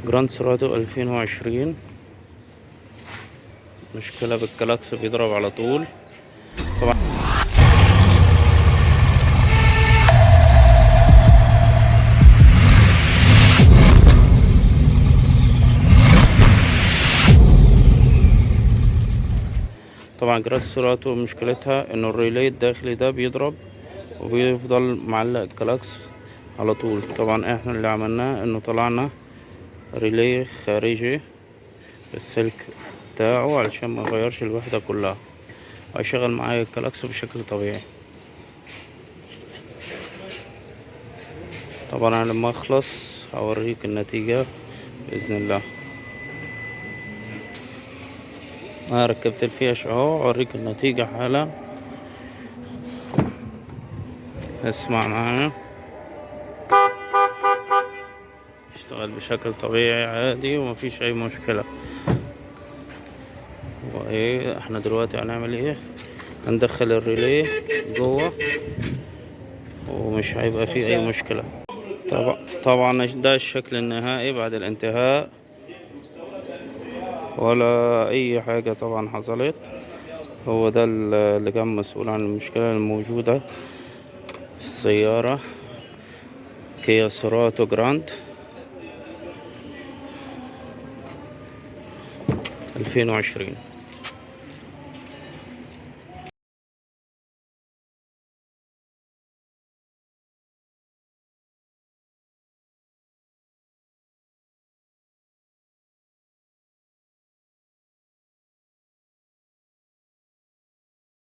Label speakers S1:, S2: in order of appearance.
S1: جراند سيراتو 2020، مشكلة بالكلاكس بيضرب على طول. طبعا جراند سيراتو مشكلتها انه ال relay الداخلي ده بيضرب وبيفضل معلق الكلاكس على طول. طبعا احنا اللي عملناه انه طلعنا relay خارجي بالسلك بتاعه علشان ما يغيرش الوحدة كلها، وهيشغل معايا الكلاكس بشكل طبيعي. طبعا انا لما اخلص هوريك النتيجة بإذن الله. انا ركبت الفيش اهو، اوريك النتيجة حالا. اسمع معايا، اشتغل بشكل طبيعي عادي ومفيش اي مشكلة. وايه احنا دلوقتي هنعمل ايه؟ هندخل ال relay جوه ومش هيبقى فيه اي مشكلة. طبعا ده الشكل النهائي بعد الانتهاء، ولا اي حاجة طبعا حصلت. هو ده اللي كان مسؤول عن المشكلة الموجودة في السيارة كيا سيراتو جراند 2020.